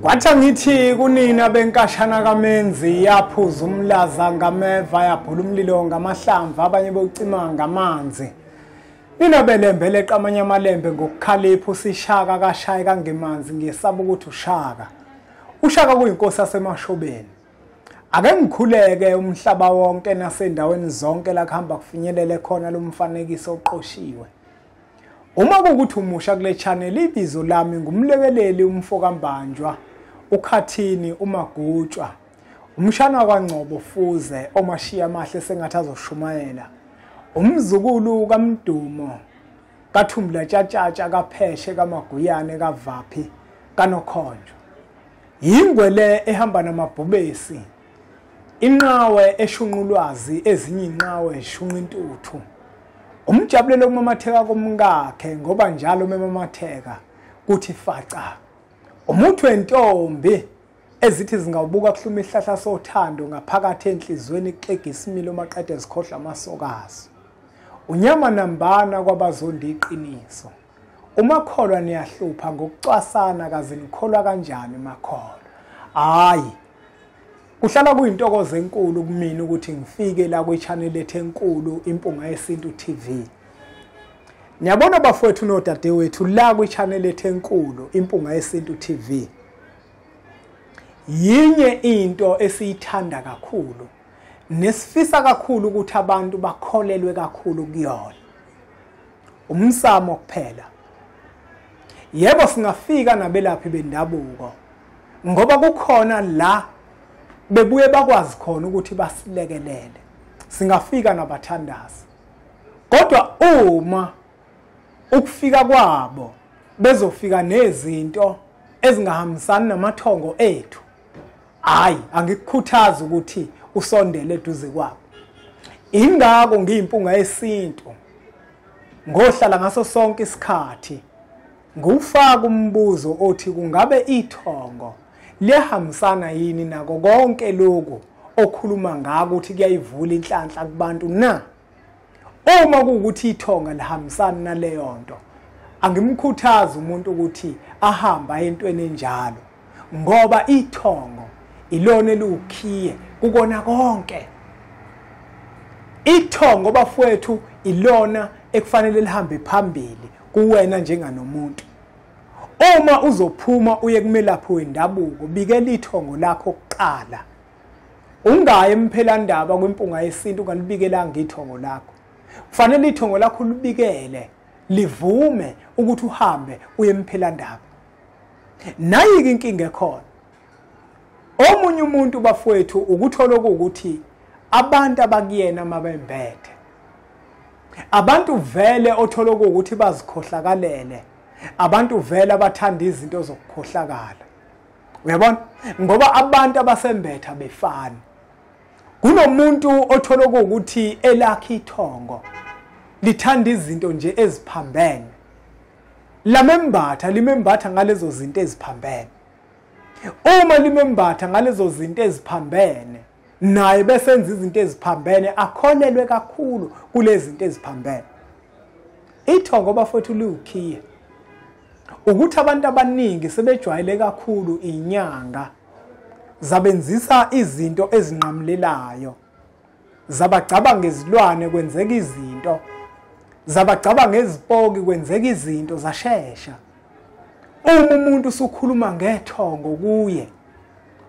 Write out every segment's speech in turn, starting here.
Kwathi ngithi kunina benkashana kaMenzi yaphuza umlaza ngameva yabhula umlilo ngamahlamvu abanye bewucima ngamanzi. Nina belembe leqa amanye amalembe ngokukhalipha usishaka kashaye kangemanzi ngiyesaba ukuthi ushaka. Ushaka kuyinkosi yaseMashobeni. Ake ngikhuleke umhlaba wonke nasendaweni zonke la kuhamba kufinyelele khona lo mfanekiso oqoshiwe. Uma kuwukuthi umusha kule channel, ibizo lami ngumlekeleli umfokambanjwa uKhathini uMagutshwa, umshana kwaNgcobo Fuze omashiya amahle sengathi azoshumayela, umzukulu kaMdumo kaThumbula Tshatshatsha kaPheshe kaMaguyane kaVaphi kaNokhonjwa, yingwe le ehamba namabhubesi, inqawe eshunqulwazi ezinye inqawe eshunqa intuthu. Umjabulelo kumamatheka komkakhe ngoba njalo memamatheka kuthi faca. Umuthi wentombi ezithi zingawubuka kuhluma isihlahla sothando ngaphakathi enhlizweni kuxega isimilo maqede zikhohlwa amasokazi. Unyama nambana kwabazondi iqiniso. Umakholwa niyahlupha ngokucwasana kaze nikholwa kanjani makholwa. Hayi, kuhlala kuyintokozo enkulu kumina ukuthi ngifike la kwi-channel ethu enkulu Impunga Yesintu TV. Niyabona bafowethu nodadewethu la kwi-channel ethu enkulu Impunga Yesintu TV. Yinye into esiyithanda kakhulu nesifisa kakhulu ukuthi abantu bakholelwe kakhulu kuyona. Umsamo kuphela. Yebo singafika nabelaphi bendabuko ngoba kukhona la bebuye bakwazi khona ukuthi basilekelele. Singafika nabathandazi. Kodwa uma ukufika kwabo bezofika nezinto ezingahambisani namathongo ethu, hayi angikukhuthazi ukuthi usondele eduze kwabo. Ingakho ngiyimpunga yesintu ngohlala ngaso sonke isikhathi ngufaka umbuzo othi kungabe ithongo liyahambisana yini nako konke lokhu okhuluma ngako ukuthi kuyayivula inhlanhla kubantu na? Uma kuwukuthi ithonga lihambisana naleyo nto, angimkhuthazi umuntu ukuthi ahamba entweni enjalo, ngoba ithongo ilona eliwukhiye kukona konke. Ithongo bafowethu ilona ekufanele lihambe phambili kuwena njenganomuntu. Uma uzophuma uye kumelaphi wendabuko, bikela ithongo lakho kuqala. Ungayi emphelandaba kwimpunga yesintu ungalibikelanga ithongo lakho. Kufanele ithongo lakho libikele, livume ukuthi uhambe uye emphelandaba. Nayi-ke inkinga ekhona. Omunye umuntu bafowethu ukuthola ukuthi abantu abakuyena mabembethe, abantu vele othola ukuthi bazikhohlakalele, abantu vele abathanda izinto zokukhohlakala. Uyabona? Ngoba abantu abasembetha befani. Kunomuntu othola ukuthi elakhe ithongo lithanda izinto nje eziphambene. Lamembatha limembatha ngalezo zinto eziphambene. Uma limembatha ngalezo zinto eziphambene, naye besenza izinto eziphambene, akholelwe kakhulu kulezi zinto eziphambene. Ithongo bafowethu liwukhiye. Ukuthi abantu abaningi sebejwayele kakhulu inyanga zabenzisa izinto ezinqamulelayo, zabagcaba ngezilwane kwenzeka izinto, zabagcaba ngezipoki kwenzeka izinto zashesha. Uma umuntu usukhuluma ngethongo kuye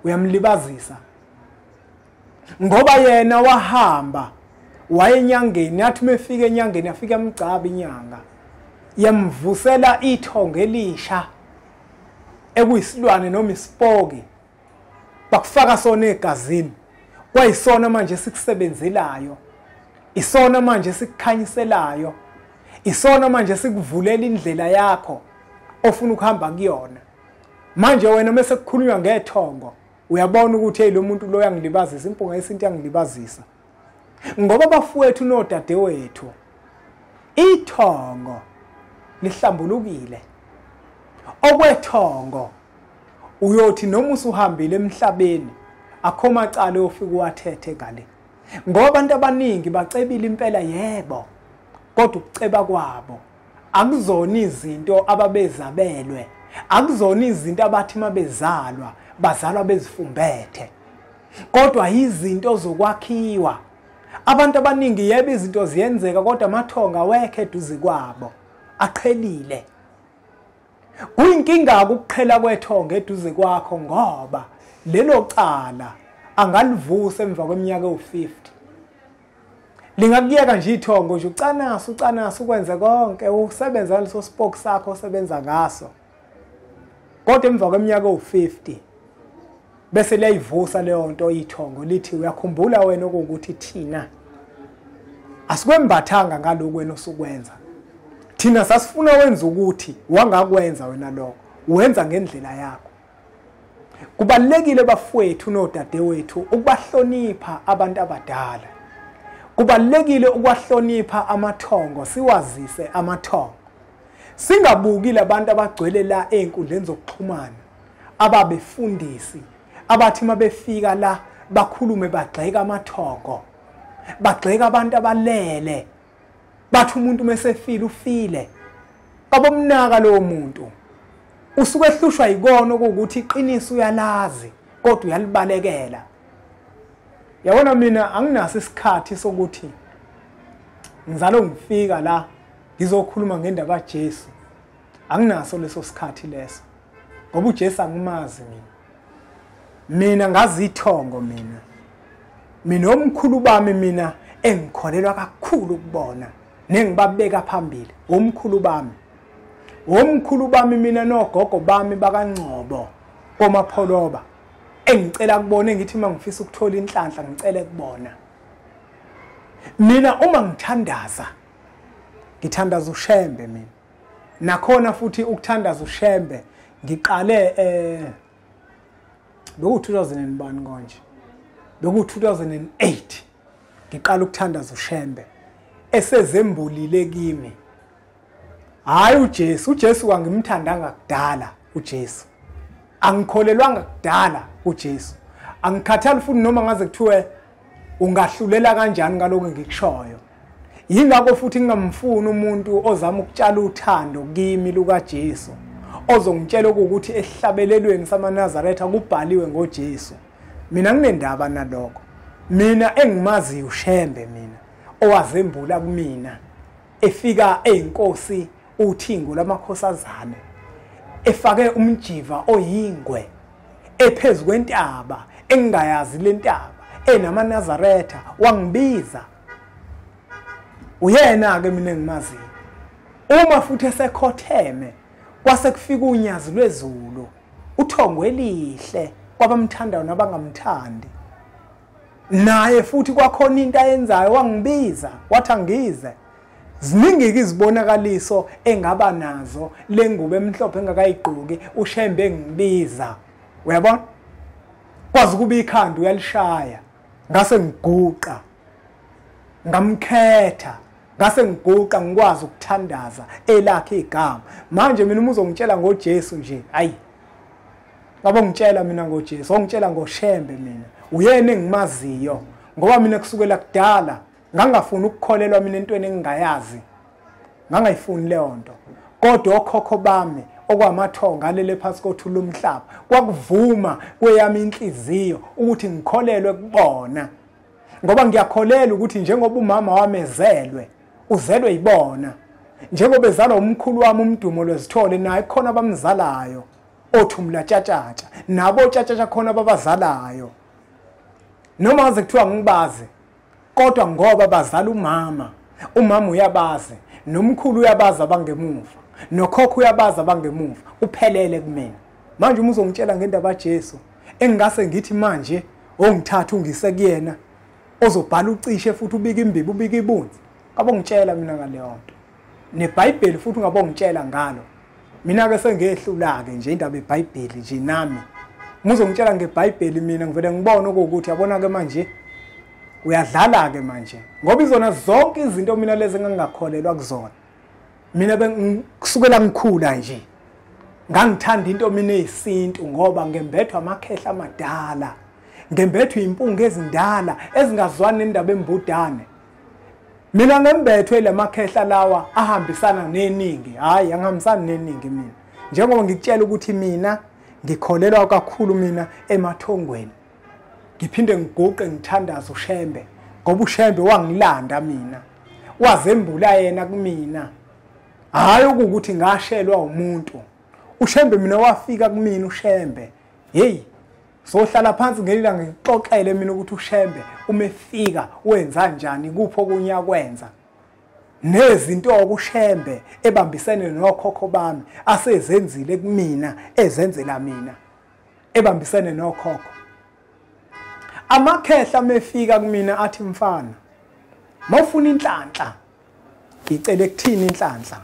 uyamlibazisa, ngoba yena wahamba wayenyangeni, yathi mefika enyangeni afika amgcaba inyanga yamvusela ithongo elisha ekuyisilwane noma isipoki, bakufaka sona egazini, kwayisona manje sikusebenzelayo, isona manje sikukhanyiselayo, isona manje sikuvulela indlela yakho ofuna ukuhamba kuyona. Manje wena mase kukhulunywa ngethongo uyabona ukuthi hey lo muntu lo uyangilibazisa, impunga yesintu iyangilibazisa. Ngoba bafowethu nodadewethu, ithongo lihlambulukile. Okwethongo uyothi noma usuhambile emhlabeni akho macala ofika uwathethe ngale, ngoba abantu abaningi bacebile impela yebo, kodwa ukuceba kwabo akuzona izinto ababezabelwe Akuzona izinto abathi mabezalwa bazalwa bezifumbethe, kodwa izinto zokwakhiwa. Abantu abaningi yebo izinto ziyenzeka, kodwa amathonga awekho eduze kwabo, aqhelile. Kuyinkinga ukuqhela kwethonga eduze kwakho, ngoba lelo cala angalivusa emva kweminyaka ewu-50. Lingakuyeka nje ithongo nje ucanasa ucanasa ukwenze konke, usebenza ngaleso spoke sakho osebenza ngaso, kodwa emva kweminyaka ewu-50 bese liyayivusa leyo nto ithongo, lithi uyakhumbula wena ukuthi thina asikwembathanga ngalokhu wena osukwenza, thina sasifuna wenza ukuthi wangakwenza wena lokho, wenza ngendlela yakho. Kubalulekile bafowethu nodadewethu ukubahlonipha abantu abadala. Kubalulekile ukwahlonipha amathongo, siwazise amathongo. Singabuki labantu abagcwele la ey'nkundleni zokuxhumana, ababefundisi abathi mabefika la bakhulume bagxeka amathongo, bagxeka abantu abalele, bathi umuntu mesefile ufile. Kabomnaka lowo muntu usuke ehlushwa yikona ukuthi iqiniso uyalazi kodwa uyalibalekela. Yabona mina anginaso isikhathi sokuthi ngizalo ngifika la ngizokhuluma ngendaba kaJesu. Anginaso leso sikhathi leso, ngoba uJesu angimazi mina. Mina ngazi ithongo mina. Mina omkhulu bami mina engikholelwa kakhulu kubona nengibabeka phambili, omkhulu bami. Omkhulu bami mina nogogo bami bakaNgcobo koMapholoba, engicela kubona, ngithi uma ngifisa ukuthola inhlanhla ngicele kubona. Mina uma ngithandaza ngithandaza uShembe mina. Nakhona futhi ukuthandaza uShembe ngiqale beku 2001 konje, beku 2008 ngiqala ukuthandaza uShembe esezembulile kimi. Hayi uJesu, uJesu angimthandanga kudala uJesu. Angikholelwanga kudala uJesu. Angikhathali futhi noma ngaze kuthiwe ungahlulela kanjani ngaloko ngikushoyo. Yingakho futhi ngingamfuni umuntu ozama ukutshala uthando kimi lukaJesu, ozongitshela ukuthi ehlabelelweni samaNazaretha kubhaliwe ngoJesu. Mina nginendaba nalokho. Mina engimaziyo uShembe mina, owazembula kumina efika eyinkosi uThingo lamakhosazane, efake umjiva oyingwe ephezulu kwentaba engingayazi lentaba enamaNazaretha, wangibiza. Uyena ke mina engimaziyo. Uma futhi esekhotheme kwase kufika unyazi lwezulu, uthongo elihle kwabamthandayo nabangamthandi. Naye futhi kwakhona into ayenzayo, wangibiza wathi angize. Ziningi izibonakaliso engaba nazo, lengubo emhlophe engakayigqoki uShembe engibiza. Uyabona, kwazi ukuba ikhanda uyalishaya, ngase ngiguqa ngamkhetha, ngase ngiguqa ngikwazi ukuthandaza elakhe igama. Manje mina uma uzongitshela ngoJesu nje, hayi ngabe ngitshela mina ngoJesu, ongitshela ngoShembe mina, uyena engimaziyo. Ngoba mina kusukela kudala ngangafuni ukukholelwa mina entweni engingayazi, ngangayifuni leyo nto. Kodwa okhokho bami okwamathonga alele phansi kothuli lomhlaba, kwakuvuma kweyami inhliziyo ukuthi ngikholelwe kubona, ngoba ngiyakholelwa ukuthi njengoba umama wami ezelwe, uzelwe yibona, njengoba ezalwa umkhulu wami uMdumo lwezithole, naye khona abamzalayo othumla tshatshatsha, nabo tshatshatsha khona ababazalayo. Noma ngaze kuthiwa ngibazi, kodwa ngoba bazala umama, umama uyabazi, nomkhulu uyabazi abangemuva, nokhokho uyabazi abangemuva, uphelele kumina. Manje uma uzongitshela ngendaba kaJesu, engingase ngithi manje ongithatha ungise kuyena ozobhala ucishe futhi ubika imbibi ubika ibunzi, ngabe ungitshela mina ngaleyo nto. NeBhayibheli futhi ungabe ungitshela ngalo. Mina ke sengehlula ke nje indaba eBhayibheli nje nami. Uma uzongitshela ngeBhayibheli mina ngivele ngibone ukuthi yabona ke manje uyadlala ke manje, ngoba izona zonke izinto mina lezi engingakholelwa kuzona. Mina kusukela ngikhula nje ngangithanda into mina eyisintu, ngoba ngembethwa amakhehla amadala, ngembethwa impunga ezindala ezingazwani nendaba embudane. Mina ngembethwe lamakhehla lawa ahambisana neningi. Hayi, angihambisani neningi mina. Njengoba ngikutshela ukuthi mina ngikholelwa kakhulu mina emathongweni, ngiphinde ngiguqe ngithandaze uShembe, ngoba uShembe wangilanda mina, wazembula yena kumina. Hayi ukuthi ngashelwa umuntu. uShembe mina wafika kumina uShembe. Hey, sohlala phansi ngelilanga ngixoxele mina ukuthi uShembe uma efika wenza njani, kuphi okunye akwenza. Nezinto okuShembe ebambisene nokhokho bami asezenzile kumina, ezenzela mina ebambisene nokhokho. Amakhehla mefika kumina athi, mfana, mawufuna inhlanhla icele kuthini inhlanhla,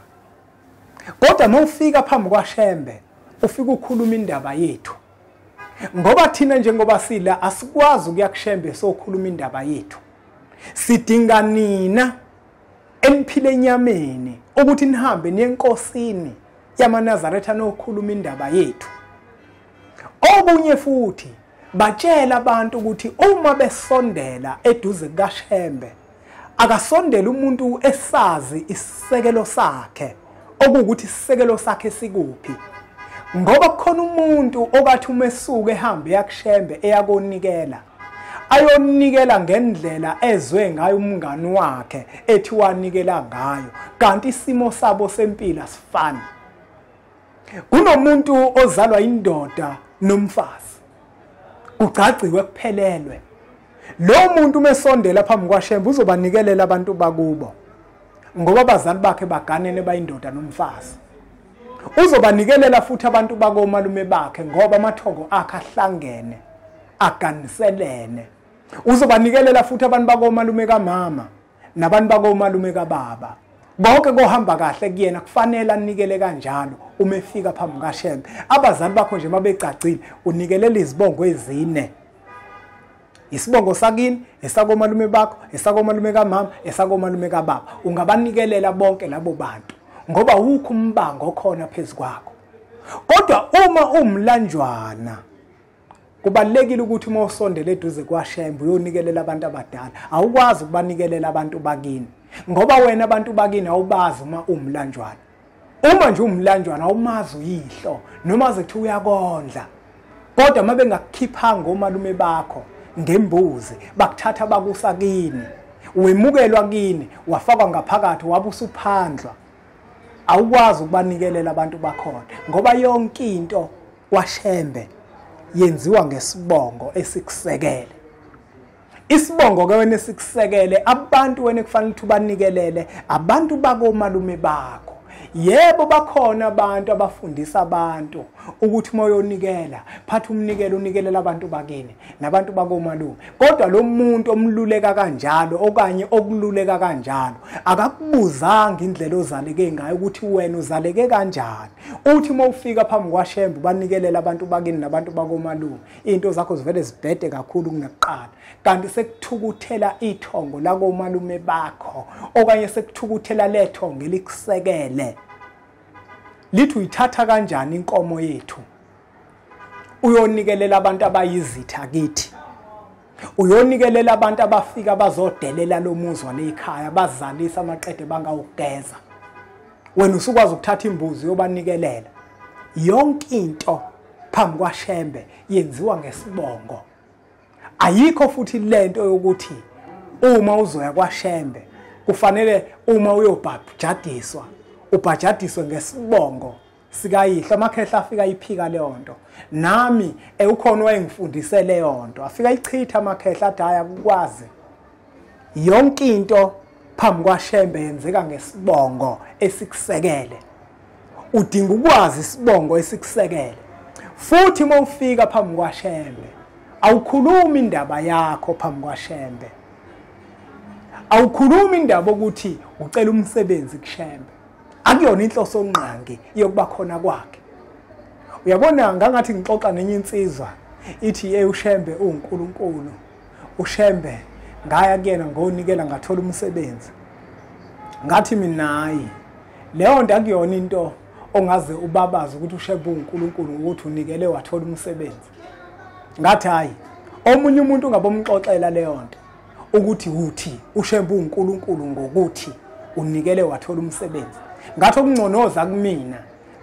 kodwa mawufika phambi kwaShembe ufika ukhuluma indaba yethu, ngoba thina njengoba sila asikwazi ukuya kuShembe sokhuluma indaba yethu. Sidinga nina eniphile enyameni ukuthi nihambe niye enkosini yamaNazaretha nokhuluma indaba yethu. Okunye futhi, batshela abantu ukuthi uma besondela eduze kukaShembe, akasondele umuntu esazi isisekelo sakhe, okuwukuthi isisekelo sakhe sikuphi. Ngoba kukhona umuntu okathi uma esuka ehambe yakuShembe eyakonikela, ayonikela ngendlela ezwe ngayo umngani wakhe ethi wanikela ngayo, kanti isimo sabo sempilo asifani. Kunomuntu ozalwa indoda nomfazi, kugcagciwe kuphelelwe. Lo muntu uma esondela phambi kwaShembe uzobanikelela abantu bakubo, ngoba abazali bakhe baganene bayindoda nomfazi. Uzobanikelela futhi abantu bakomalume bakhe, ngoba amathongo akhe ahlangene, aganiselene. Uzobanikelela futhi abantu bakomalume kamama nabantu bakomalume kababa. Konke kohamba kahle kuyena, kufanele anikele kanjalo uma efika phambi kaShembe. Abazali bakho nje mabecacile, unikelela izibongo ezine. Isibongo sakini, esakomalume bakho, esakomalume kamama, esakomalume kababa. Ungabanikelela bonke labo bantu, ngoba wukho umbango okhona phezu kwakho. Kodwa uma umlanjwana, kubalekile ukuthi uma usondele eduze kwaShembe uyonikelela abantu abadala. Awukwazi ukubanikelela abantu bakini, ngoba wena abantu bakini awubazi uma umlanjwana. Uma nje umlanjwana awumazi uyihlo, noma aze kuthi uyakondla, kodwa uma bengakukhiphanga omalume bakho ngembuzi, bakuthatha bakusa kini, wemukelwa kini, wafakwa ngaphakathi, wabe usuphandlwa. Awukwazi ukubanikelela abantu bakhona, ngoba yonke into kwaShembe yenziwa ngesibongo esikusekele. Isibongo ke wena esikusekele, abantu wena kufanele ukuthi ubanikelele abantu bakomalume bakho. Yebo, bakhona abantu abafundisa abantu ukuthi uma uyonikela, phatha umnikelo unikelela abantu bakini nabantu bakomalume. Kodwa lo muntu omluleka kanjalo okanye okululeka kanjalo akakubuzanga indlela ozaleke ngayo, ukuthi wena uzaleke kanjani. Uthi uma ufika phambi kwaShembe ubanikelela abantu bakini nabantu bakomalume, into zakho zivele zibhede kakhulu kunakuqala. Kanti sekuthukuthela ithongo lakomalume bakho, okanye sekuthukuthela lethongo elikusekele, lithi uyithatha kanjani inkomo yethu uyonikelela abantu abayizitha kithi, uyonikelela abantu abafika bazodelela lo muzi walekhaya, bazalisa amaqede bangawugeza, wena usukwazi ukuthatha imbuzi uyobanikelela. Yonke into phambi kwaShembe yenziwa ngesibongo. Ayikho futhi lento yokuthi uma uzoya kwaShembe kufanele uma uyobhajadiswa ubhajadiswe ngesibongo sikayihlo. Amakhehla afika iphika leyo nto. Nami ukhona wayengifundise leyo nto, afika ichitha amakhehla athi hhayi akukwazi. Yonke into phambi kwaShembe yenzeka ngesibongo esikusekele. Udinga ukwazi isibongo esikusekele. Futhi uma ufika phambi kwaShembe awukhulumi indaba yakho phambi kwaShembe. Awukhulumi indaba ukuthi ucela umsebenzi kuShembe. Akuyona inhloso ngqangi yokuba khona kwakhe. Uyabona, ngangathi ngixoxa nenye insizwa ithi hey, uShembe uNkulunkulu, uShembe ngaya kuyena ngonikela ngathola umsebenzi. Ngathi mina hayi, leyo nto akuyona into ongaze ubabaze ukuthi uShembe uNkulunkulu ngokuthi unikele wathola umsebenzi. Ngathi hayi, omunye umuntu ungabomxoxela leyo nto ukuthi uthi uShembe uNkulunkulu ngokuthi unikele wathola umsebenzi. Ngathi okungconoza kumina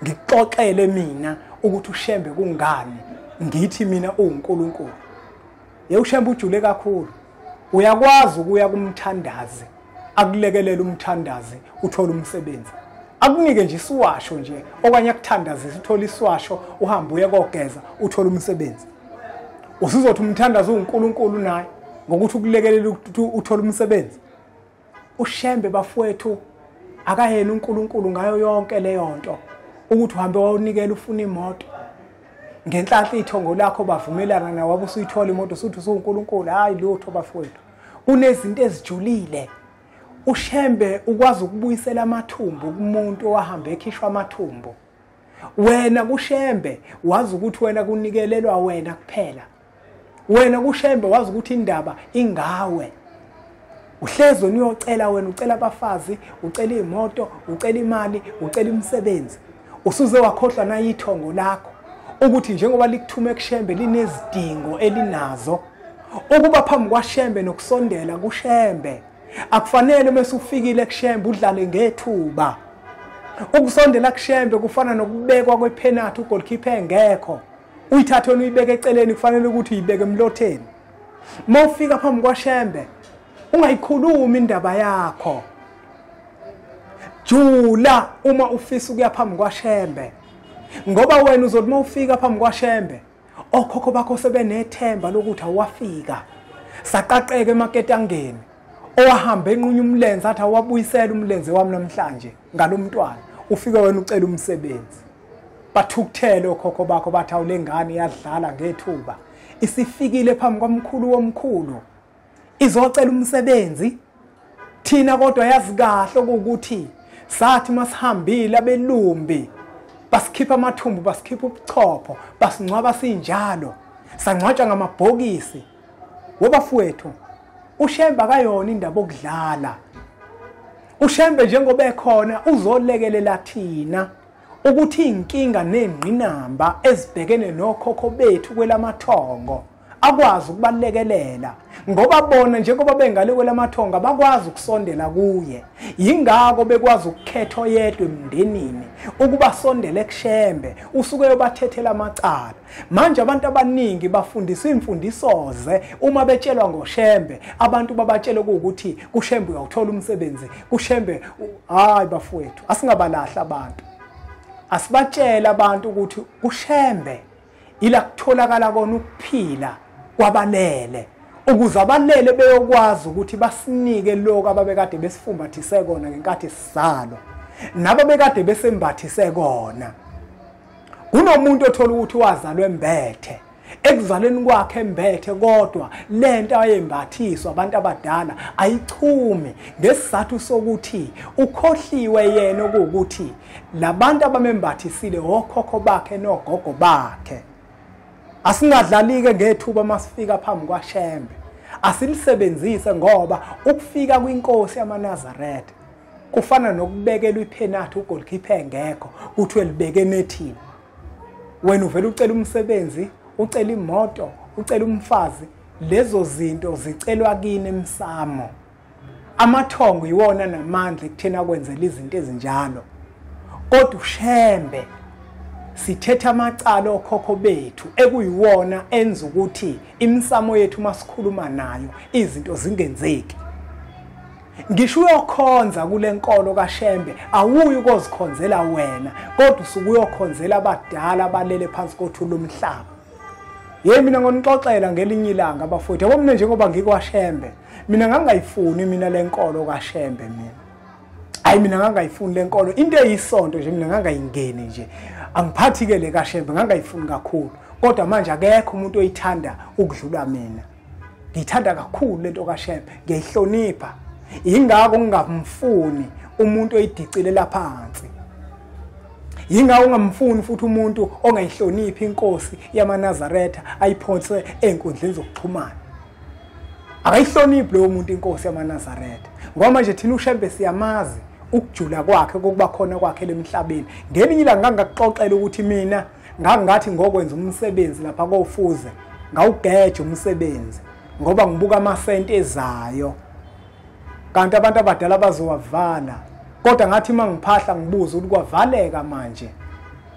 Ngikuxoxele mina ukuthi uShembe kungani ngithi mina uNkulunkulu. Ye uShembe ujule kakhulu. Uyakwazi ukuya kumthandazi, akulekelela umthandazi uthola umsebenzi. Akunike nje isiwasho nje okanye akuthandazise uthola isiwasho uhambe uye kogeza uthola umsebenzi. Usuzothi umthandazi uNkulunkulu naye ngokuthi ukulekelela ukuthi uthole umsebenzi. UShembe bafowethu akayena uNkulunkulu ngayo yonke leyo nto ukuthi uhambe wawunikela ufuna imoto. Ngenhlanhla ithongo lakho bavumelana nawe wabe usuyithola imoto usuthi usuNkulunkulu. Hayi lutho bafowethu, kunezinto ezijulile. uShembe ukwazi ukubuyisela amathumbu kumuntu owahamba ekhishwa amathumbu. Wena kuShembe wazi ukuthi wena kunikelelwa wena kuphela. Wena kuShembe wazi ukuthi indaba ingawe. Uhlezi uyocela wena, ucela abafazi, ucela imoto, ucela imali, ucela imisebenzi. Usuze wakhohlwa nayithongo lakho ukuthi njengoba likuthume kuShembe linezidingo elinazo. Ukuba phambi kwaShembe nokusondela kuShembe akufanele mase ufikile kuShembe udlale ngethuba. Ukusondela kuShembe kufana nokubekwa kwepenalty ugoalkeeper engekho. Uyithathe wena uyibeke eceleni, kufanele ukuthi uyibeke emlotheni. Uma ufika phambi kwaShembe ungayikhulumi indaba yakho. Jula uma ufisa ukuya phambi kwaShembe, ngoba wena uzothi uma ufika phambi kwaShembe okhokho bakho sebenethemba lokuthi awafika. Saqaqeke emaketangeni owahamba enqunya umlenze athi awabuyisela umlenze wami namhlanje ngalomntwana. Ufike wena ucela umsebenzi, bathukuthele okhokho bakho bathi awulengane iyadlala ngethuba, isifikile phambi kwamkhulu womkhulu izocela umsebenzi. Thina kodwa yazi kahle ukuthi sathi masihambile abelumbi basikhipha amathumbu, basikhipha ubuchopho, basingcwaba sinjalo, sangcwatshwa ngamabhokisi. Wobafowethu, uShembe akayona indaba okudlala. uShembe njengoba ekhona uzolekelela thina ukuthi inkinga nengqinamba ezibhekene nokhokho bethu kwelamathongo akwazi ukubalekelela, ngoba bona njengoba bengale kwelamathongo abakwazi ukusondela kuye. Yingakho bekwazi ukukhetha oyedwa emndenini ukuba sondele kuShembe, usuke yobathethela amacala. Manje abantu abaningi bafundiswa imfundisoze uma betshelwa ngoShembe, abantu babatshele ukuthi kuShembe uyawuthola umsebenzi, kuShembe. Hayi bafowethu, asingabalahla abantu. Asibatshele abantu ukuthi kuShembe ila kutholakala kona ukuphila kwabalele, ukuze abalele beyokwazi ukuthi basinike lokho ababekade besifumbathise kona ngenkathi sizalwa, nabo bekade besembathise kona. Kunomuntu othola ukuthi wazalwa embethe, ekuzalweni kwakhe embethe, kodwa lento ayembathiswa abantu abadala ayichumi ngesizathu sokuthi ukhohliwe yena ukuthi labantu abamembathisile okhokho bakhe nogogo bakhe. Asingadlalike ngethuba masifika phambi kwaShembe, asilisebenzise, ngoba ukufika kwinkosi yamaNazaretha kufana nokubekelwa ipenalty ugoalkeeper engekho, kuthiwe libeke nethini. Wena uvela ucela umsebenzi, ucela imoto, ucela umfazi, lezo zinto zicelwa kini emsamo. Amathongo iwona namandla ekutheni akwenzela izinto ezinjalo. Kodwa uShembe sithetha amacala okhokho bethu ekuyiwona enza ukuthi imisamo yethu masikhuluma nayo izinto zingenzeki. Ngisho uyokhonza kule nkolo kaShembe awuyi ukozikhonzela wena, kodwa usuke uyokhonzela abadala abalele phansi kothuli lomhlaba. Yey mina ngonixoxela ngelinye ilanga abafowethu, yabo mina njengoba ngikwaShembe, mina ngangayifuni mina lenkolo kaShembe mina. Hayi mina ngangayifuni lenkolo, into eyisonto nje mina ngangayingeni nje. Angiphathi ke le kaShembe, ngangayifuni kakhulu. Kodwa manje akekho umuntu oyithanda ukudlula mina. Ngiyithanda kakhulu lento kaShembe, ngiyayihlonipha. Yingakho ngingamfuni umuntu oyidicilela phansi. Yingakho ungamfuni futhi umuntu ongayihloniphi inkosi yamaNazaretha ayiphonse ezinkundleni zokuxhumana. Akayihloniphi lowo muntu inkosi yamaNazaretha. Ngoba manje thina uShembe siyamazi ukujula kwakhe kokuba khona kwakhe lemhlabeni. Ngelinye ilanga ngangakuxoxela ukuthi mina ngangathi ngokwenza umsebenzi lapha kofuze, ngawugeja umsebenzi ngoba ngibuka amasenti ezayo. Kanti abantu abadala bazowavala. Kodwa ngathi mangiphahla ngibuza ukuthi kwavaleka manje.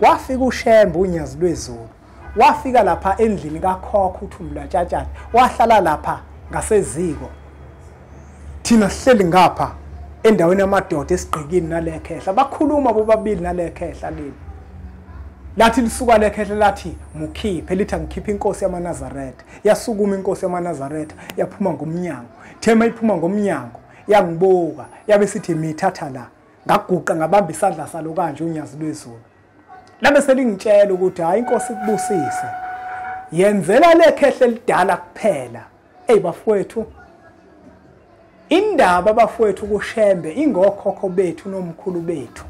Kwafika uShembe uNyazi lwezulu, wafika lapha endlini kakhokho uThumulatshatshana, wahlala lapha ngaseziko. Thina sihleli ngapha endaweni yamadoda esigqikini nalekhehla, bakhuluma bobabili nalekhehla leli. Lathi lisuka lekhehla lathi mukhiphe, lithi angikhiphe inkosi yamaNazaretha. Yasukuma inkosi yamaNazaretha yaphuma ngomnyango. Thema iphuma ngomnyango yangibuka, yabe sithi mithatha la. Ngaguqa ngabamba isandla salo kanje uNyazi lwezulu. Labe selingitshela ukuthi hayi inkosi ikubusise, yenzela lekhehle elidala kuphela. Ey bafowethu, indaba bafowethu kuShembe ingokhokho bethu nomkhulu bethu.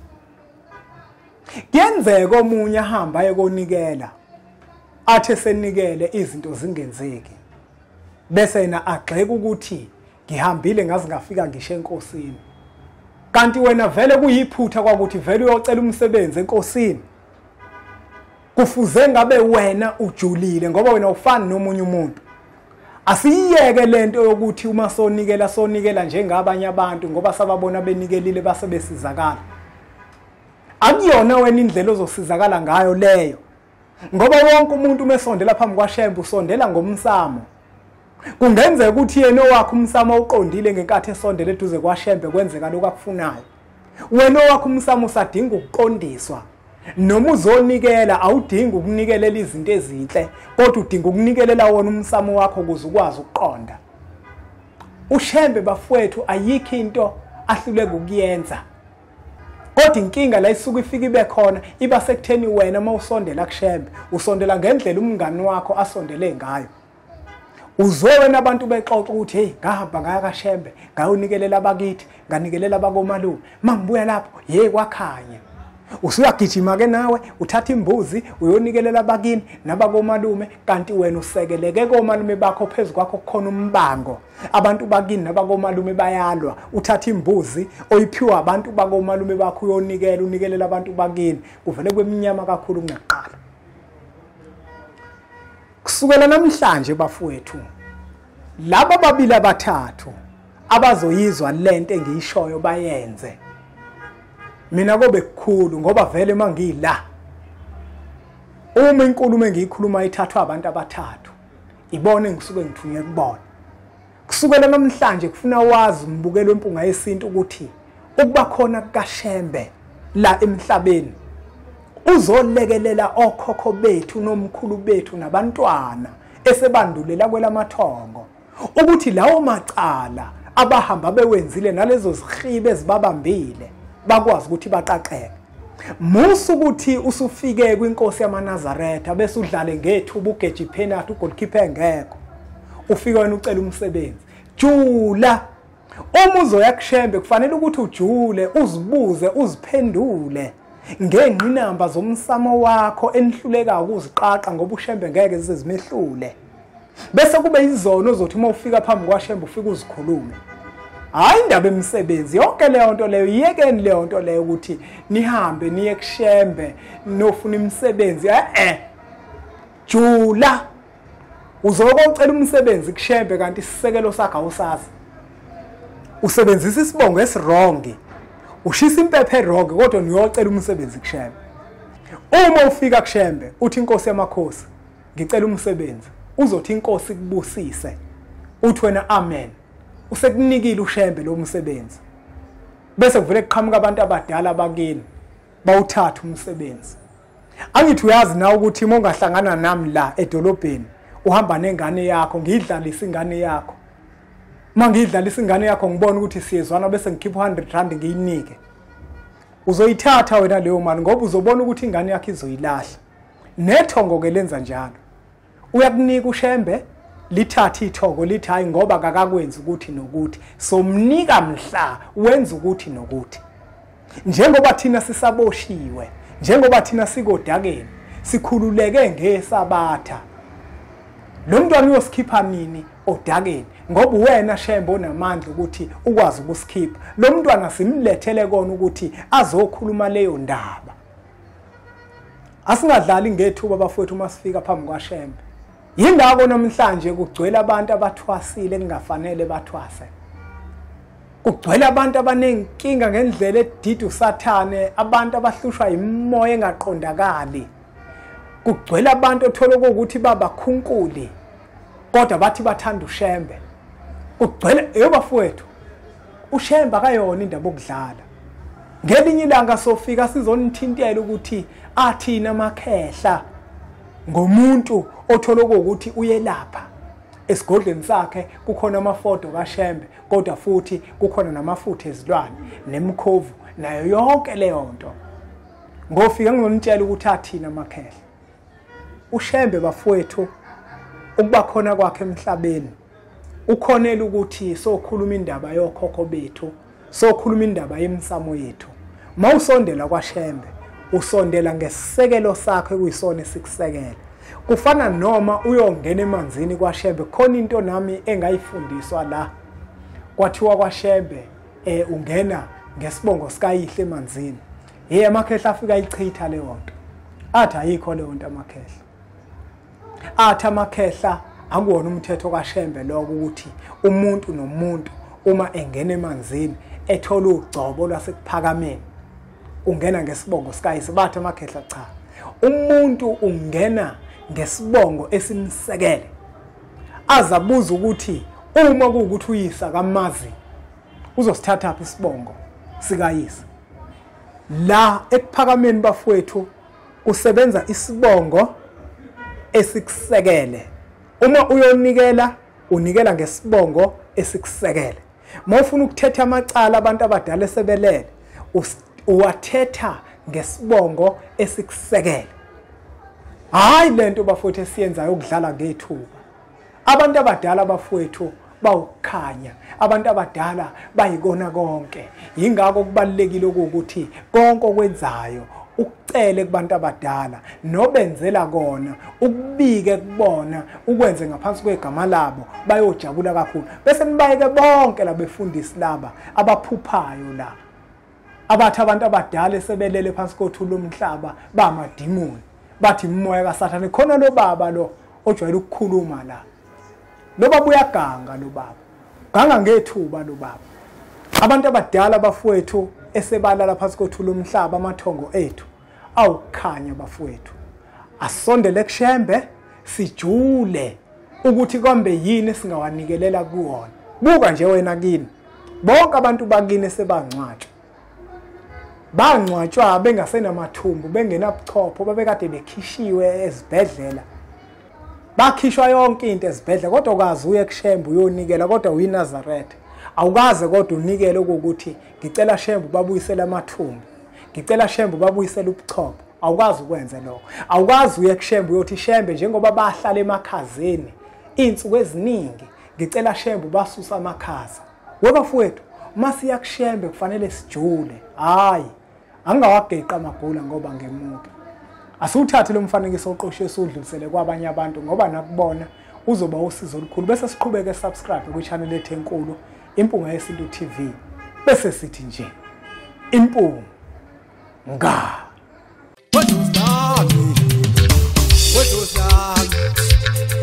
Kuyenzeka omunye ahamba ayekonikela, athe senikele izinto zingenzeki, bese yena agxeka ukuthi ngihambile ngaze ngafika ngisho enkosini. Kanti wena vele kuyiphutha kwakuthi vele uyocela umsebenzi enkosini. Kufuze ngabe wena ujulile ngoba wena ufani nomunye umuntu. Asiyiyeke lento yokuthi uma sonikela sonikela njengabanye abantu ngoba sababona benikelile base besizakala. Akuyona wena indlela ozosizakala ngayo leyo, ngoba wonke umuntu uma esondela phambi kwaShembe usondela ngomsamo. Kungenzeka ukuthi yena owakhe umsamo uqondile ngenkathi esondele eduze kwaShembe kwenzeka lokhu akufunayo. Wena owakhe umsamo usadinga ukuqondiswa. Noma uzonikela awudingi ukunikelela izinto ezinhle, kodwa udinga ukunikelela wona umsamo wakho ukuze ukwazi ukuqonda. uShembe bafowethu ayikho into ahluleka ukuyenza. Kodwa inkinga la isuke ifike ibe khona iba sekutheni wena uma usondela kuShembe usondela ngendlela umngani wakho asondele ngayo. Uzwe wena abantu bexoxa ukuthi hey ngahamba ngaya kaShembe ngayonikelela abakithi, nganikelela abakomalume, mangibuya lapho hey kwakhanya. Usuyagijima ke nawe uthatha imbuzi uyonikelela abakini nabakomalume, kanti wena usekeleke komalume bakho, phezu kwakho kukhona umbango. Abantu bakini nabakomalume bayalwa, uthatha imbuzi oyiphiwa abantu bakomalume bakho uyonikela, unikelela abantu bakini, kuvele kweminyama kakhulu kunakuqala. Kusukela namhlanje bafowethu, laba babili abathathu abazoyizwa lento engiyishoyo bayenze. Mina kobe kukhulu ngoba vele mangila uma inkulumo engiyikhuluma ithathwa abantu abathathu, ibone ngisuke ngithunywe kubona. Kusukela namhlanje kufuna wazi umbukelo wempunga yesintu ukuthi ukuba khona kukaShembe la emhlabeni uzolekelela okhokho bethu nomkhulu bethu nabantwana esebandulela kwelamathongo, ukuthi lawo macala abahamba bewenzile nalezo zihibe ezibabambile bakwazi ukuthi baqaqeke. Musa ukuthi usufike kwinkosi yamaNazaretha bese udlale ngethuba ugeje ipenalty ugoalkeeper engekho, ufike wena ucela umsebenzi. Jula. Uma uzoya kuShembe kufanele ukuthi ujule, uzibuze, uziphendule ngengqinamba zomsamo wakho enihluleka ukuziqaqa ngoba uShembe ngeke zize zimehlule. Bese kube izono ozothi uma ufika phambi kwaShembe ufike uzikhulume. Hayi indaba emisebenzi yonke leyo nto leyo, iyekeni leyo nto leyo ukuthi nihambe niye kuShembe nofuna imisebenzi. Jula. Uzokocela umsebenzi kuShembe kanti isisekelo sakho awusazi. Usebenzisa isibongo esiwrong, ushisa impepho ewrong, kodwa niyocela umsebenzi kuShembe. Uma ufika kuShembe uthi inkosi yamakhosi ngicela umsebenzi, uzothi inkosi ikubusise, uthi wena amen. Usekunikile uShembe lo msebenzi. Bese kuvele kuqhamuka abantu abadala bakini bawuthatha umsebenzi. Angithi uyazi na ukuthi uma ungahlangana nami la edolobheni uhamba nengane yakho, ngiyidlalisa ingane yakho. Uma ngiyidlalisa ingane yakho ngibona ukuthi siyezwana bese ngikhipha 100 rand ngiyinike. Uzoyithatha wena leyo mali ngoba uzobona ukuthi ingane yakho izoyilahla. Nethongo ke lenza njalo. Uyakunika uShembe, lithatha ithoko lithi hayi ngoba akakwenzi ukuthi nokuthi, somnika mhla wenza ukuthi nokuthi. Njengoba thina sisaboshiwe, njengoba thina sikodakeni, sikhululeke ngesabatha, lo mntwana uyosikhipha nini odakeni? Ngoba wena Shembe onamandla ukuthi ukwazi ukusikhipha. Lo mntwana simlethele kona ukuthi azokhuluma leyo ndaba. Asingadlali ngethuba bafowethu uma sifika phambi kwaShembe. Yingakho namhlanje kugcwele abantu abathwasile kungafanele bathwase. Kugcwele abantu abanenkinga ngendlela edida uSathane, abantu abahlushwa imimoya engaqondakali. Kugcwele abantu othola ukuthi babakhunkuli kodwa bathi bathanda uShembe. Kugcwele bafowethu, uShembe akayona indaba okudlala. Ngelinye ilanga sofika sizonithintela ukuthi athina amakhehla ngomuntu othola ukuthi uyelapha esigodlweni sakhe kukhona amafoto kaShembe, kodwa futhi kukhona namafutha ezilwane nemkhovu nayo yonke leyo nto. Ngofika ngizonitshela ukuthi athina amakhehla. uShembe bafowethu ukuba khona kwakhe emhlabeni ukhonela ukuthi sokhuluma indaba yokhokho bethu, sokhuluma indaba yemsamo yethu. Mawusondela kwaShembe usondela ngesisekelo sakhe kuyisona esikusekela. Kufana noma uyongena emanzini kwaShembe, khona into nami engayifundiswa la. Kwathiwa kwaShembe ungena ngesibongo sikayihle emanzini. Hey, amakhehla afika ayichitha leyo nto. Athi ayikho leyo nto amakhehla. Athi amakhehla akuwona umthetho kaShembe lokho ukuthi umuntu nomuntu uma engena emanzini ethola ugcobo lwasekuphakameni ungena ngesibongo sikayise. Bathi amakhehla cha, umuntu ungena ngesibongo esimsekele. Azabuza ukuthi uma kuwukuthi uyisa kamazi uzosithatha phi isibongo sikayise. La ekuphakameni bafowethu kusebenza isibongo esikusekele. Uma uyonikela unikela ngesibongo esikusekele. Mawufuna ukuthetha amacala abantu abadala esebelele uwathetha ngesibongo esikusekele. Hayi lento bafowethu esiyenzayo ukudlala ngethuba. Abantu abadala bafowethu bawukhanya, abantu abadala bayikona konke. Yingakho kubalulekile ukuthi konke okwenzayo ukucele kubantu abadala nobenzela kona, ukubike kubona, ukwenze ngaphansi kwegama labo, bayojabula kakhulu. Bese nibayeke bonke labefundisi laba abaphuphayo la, abathi abantu abadala esebelele phansi kothuli lomhlaba bamadimoni, bathi imoya kaSathane. Khona lo baba lo ojwayele ukukhuluma la, lo baba uyaganga, lo baba ganga ngethuba lo baba. Abantu abadala bafowethu esebalala phansi kothuli lomhlaba, amathongo ethu awukhanya bafowethu. Asondele kuShembe sijule ukuthi kombe yini singawanikelela kuwona. Buka nje wena kini, bonke abantu bakini sebangcwatshwa, bangcwatshwa bengasenamathumbu, bengenabuchopho, babekade bekhishiwe ezibhedlela, bakhishwa yonke into ezibhedlela, kodwa ukaze uye kuShembe uyonikela, kodwa uyiNazaretha awukaze kodwa unikele ukuthi ngicela Shembe babuyisele amathumbu, ngicela Shembe babuyisele ubuchopho. Awukazi ukwenze lokho. Awukazi uye kuShembe uyothi Shembe njengoba bahlala emakhazeni insuku eziningi, ngicela Shembe basusa amakhaza. Webafowethu, masiya kuShembe kufanele sijule. Hayi, angingawageqa amagula ngoba ngemuke. Asiwuthathe lo mfanekiso oqoshiwe siwudlulisele kwabanye abantu ngoba nakubona uzoba usizo olukhulu. Bese siqhubeke subscribe kwi-channel ethu enkulu Impunga Yesintu TV. Bese sithi nje Impunga. Nga. What was that? What was that?